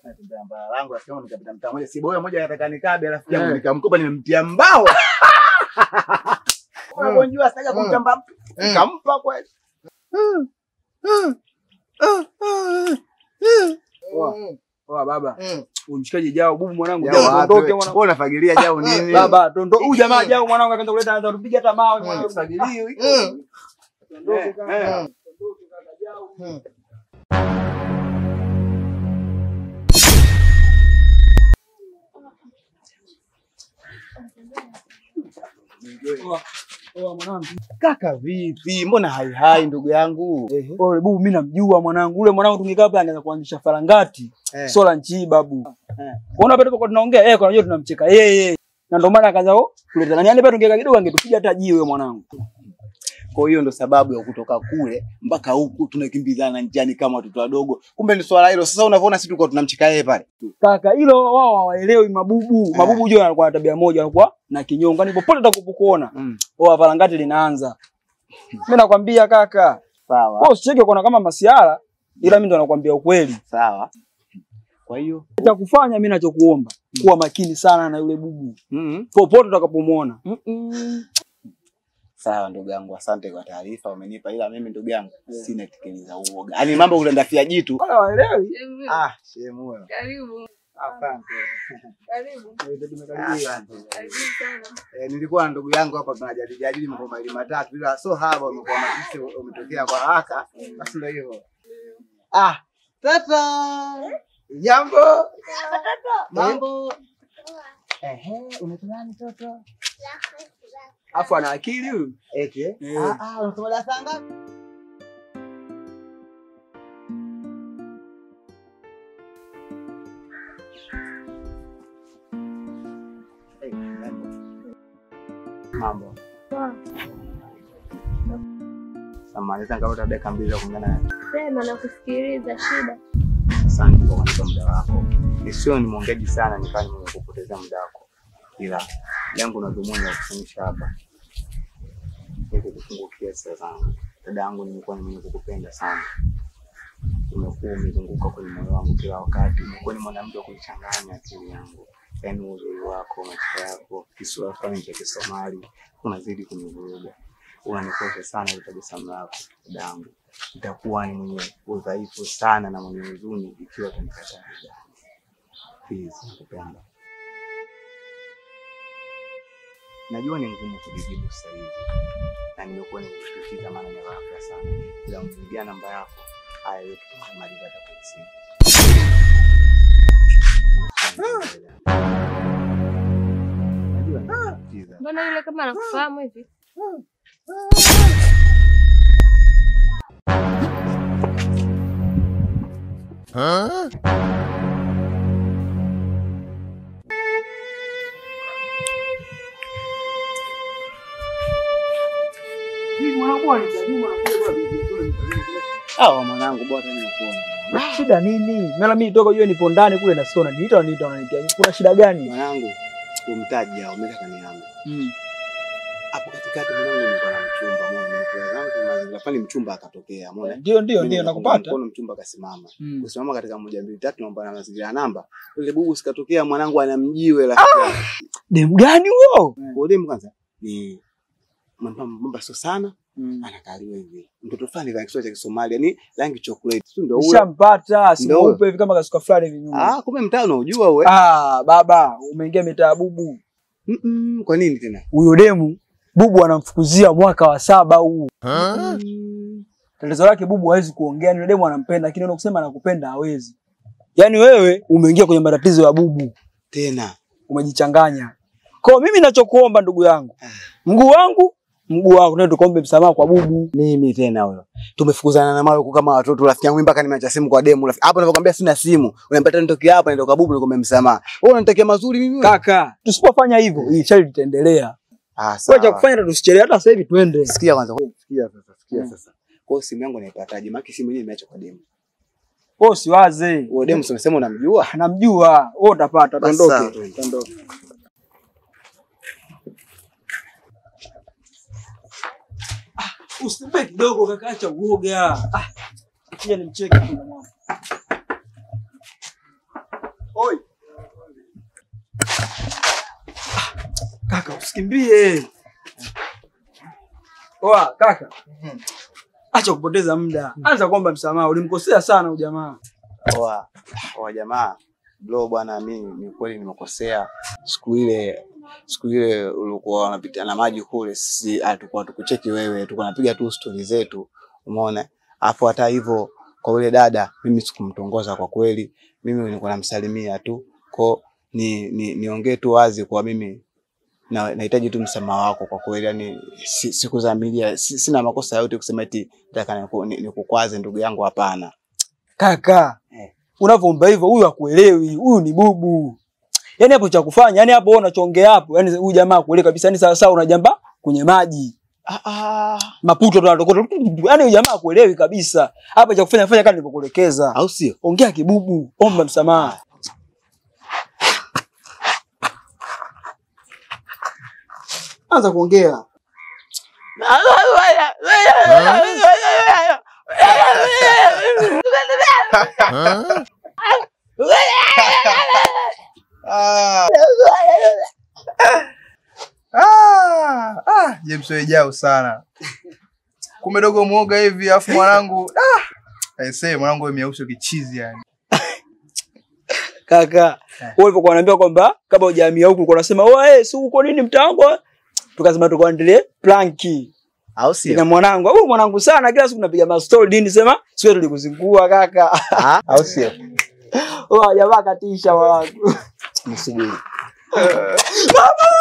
Natembea mbaya langu rafiki yangu nikapita mtaa mmoja si boya mmoja anataka nikabe rafiki yangu nikamkopa nimemtia mbao. Unajua sitaka kumchamba mtu. Nikampa kweli. Poa baba. Umshikaji Jao bubu mwanangu Jao ondoke mwanangu. Wewe unafagilia Jao nini? Baba tondo huyu jamaa Jao mwanangu akaanza kuleta anaanza kupiga hata mawe mwanangu. Ufagilie. Ondoke kaka. Ondoke kaka Jao. Oa mwanangu. Kaka vipi? Mbona hai hai ndugu yangu? Wewe bubu mimi namjua mwanangu. Ule mwanangu tungekaa hapa anaweza kuanzisha farangati. Sola nchi babu. Unaona hapa tuko tunaongea kwa unajua tunamcheka yeye. Na ndio maana akaanza kuleta. Na yani hapa tungekaa kidogo angetupiga hata jiwe mwanangu. Kwa hiyo ndo sababu ya kutoka kule mpaka huku tunakimbizana njiani kama watoto wadogo. Kumbe ni swala hilo. Sasa unavyoona sisi tulikuwa tunamcheka yeye pale. Kaka hilo wao hawaelewi mabubu. Mabubu unajua anakuwa na tabia moja, anakuwa na kinyongo. Yaani popote utakapokuona, wao farangati linaanza. Mimi nakwambia kaka. Sawa. Wewe usicheke kuona kama masiara, ila mimi ndo nakwambia ukweli. Sawa. Kwa hiyo nitakufanya mimi nachokuomba, kuwa makini sana na yule bubu. Popote utakapomuona. Sawa ndugu yangu, asante kwa taarifa umenipa, ila mimi ndugu yangu sina tekeleza uoga. Yaani mambo kutandafia jitu. Wala waelewi. Ah, shemu wewe. Karibu. Asante. Karibu. Asante. Karibu sana. Nilikuwa na ndugu yangu hapa tunajadili mambo mawili matatu, ila so haba umekuwa makisi umetokea kwa haraka. Basi ndio hivyo. Ah, tata. Jambo. Mambo. Unaitwa nani mtoto? Afu ana akili huyu. Eti? Unasoma darasa ngapi? Mambo. Samahani sana dakika mbili za kuungana naye. Sema na kusikiliza shida. Asante kwa kunipa muda wako. Nisio ni mwongeaji sana nikawa nimekupotezea muda wako. Ila yangu na dhumuni ya kufundisha hapa ni kukufungukia sasa zangu. Dada yangu nimekuwa ni mwenye kukupenda sana. Umekuwa umezunguka kwenye moyo wangu kila wakati. Umekuwa ni mwanamke wa kunichanganya akili yangu. Yaani uzuri wako, macho yako, kisura fulani cha Kisomali unazidi kunivuruga. Unanikosha sana ile tabasamu lako dada yangu. Nitakuwa ni mwenye udhaifu sana na mwenye huzuni ikiwa utanikataa. Please, nakupenda. Najua ni ngumu kujibu sasa hivi. Na nimekuwa nikikushtukiza maana ni ghafla sana. Ila mpigia namba yako, haya yote tutamaliza hata kwenye simu. Najua nikushtukiza. Mbona yule kama anakufahamu hivi? Mwanangu bwana nimekuona. Shida nini? Maana mimi toka jua nipo ndani kule na siona niita unanitia. Kuna shida gani? Mwanangu, umtaji au umetaka niame. Hapo katikati mwanangu nilikuwa na mchumba, mwana nilikuwa zangu mazingira fulani mchumba akatokea, umeona? Ndio nakupata. Mkono mchumba akasimama. Kusimama katika 1 2 3 naomba na mazingira namba. Yule bubu sikatokea mwanangu anamjiwe la. Dem gani huo? Kwa dem kwanza ni mwembamba sio sana. Anakaliwa hivi. Mtoto fulani kwa kiswa cha Kisomali, yani rangi chocolate. Si ndio huyo? Nishampata, si mweupe hivi kama kasuka fulani hivi nyuma. Kumbe mtaa unaujua wewe. Baba, umeingia mitaa bubu. Kwa nini tena? Huyo demu bubu anamfukuzia mwaka wa 7 huu. Tatizo lake bubu hawezi kuongea, ni demu anampenda lakini kusema anakupenda hawezi. Yaani wewe umeingia kwenye matatizo ya bubu tena. Umejichanganya. Kwa mimi ninachokuomba ndugu yangu, mguu wangu mguu wako ndio tukombe msamaha kwa bubu. Mimi tena huyo. Tumefukuzana na mawe kama watoto rafiki yangu mpaka nimeacha simu kwa demu rafiki. Hapo ninapokuambia sina simu, unanipata nitoke hapa nitoka bubu nikombe msamaha. Wewe unanitakia mazuri mimi wewe? Kaka, tusipofanya hivyo hii chali litaendelea. Sawa. Wewe cha kufanya tusichelewe hata sasa hivi twende. Sikia kwanza. Sikia sasa. Kwa hiyo simu yangu naipataje? Maana simu yenyewe nimeacha kwa demu. Wewe usiwaze. Wewe demu umesema unamjua? Namjua. Wewe utapata, tuondoke. Tuondoke. Usibe kidogo kaka, acha uoga. Kija nimcheke kuna mwana. Oi. Kaka usikimbie. Oa kaka. Acha kupoteza muda. Anza kuomba msamaha. Ulimkosea sana huyu jamaa. Oa jamaa. Bro bwana, mimi ni kweli nimekosea. Siku ile ulikuwa unapita na maji kule, sisi hatakuwa tukucheki wewe, tulikuwa tunapiga tu story zetu. Umeona? Afu hata hivyo kwa yule dada mimi sikumtongoza kwa kweli. Mimi nilikuwa namsalimia tu. Kwa niongee tu wazi kwa mimi na nahitaji tu msamaha wako kwa kweli. Yani sikudhamiria, sina makosa yote kusema eti nataka nikukwaze ndugu yangu, hapana. Kaka, unavyoomba hivyo huyu hakuelewi, huyu ni bubu. Yaani hapo cha kufanya, yani hapo wewe unachongea hapo, yani huyu jamaa hakuelewi kabisa. Yani sawa sawa unajamba kwenye maji. Maputo tunatokota. Yaani huyu jamaa hakuelewi kabisa. Hapa cha kufanya fanya kama nilivyokuelekeza. Au sio? Ongea kibubu, omba msamaha. Anza kuongea. James wejao sana. Kumbe dogo muoga hivi afu mwanangu aisee mwanangu wewe miausho kichizi yani. Kaka, wewe ulipokuwa unaniambia kwamba kabla hujahamia huku ulikuwa unasema "Oa si uko nini mtango?" Tukasema tukaendelee planki. Au sio? Na mwanangu, huyu mwanangu sana kila siku napiga ma story nini sema, sio tulikuzingua kaka. Au sio? Oa jamaa katisha mwanangu. Msubiri. Baba!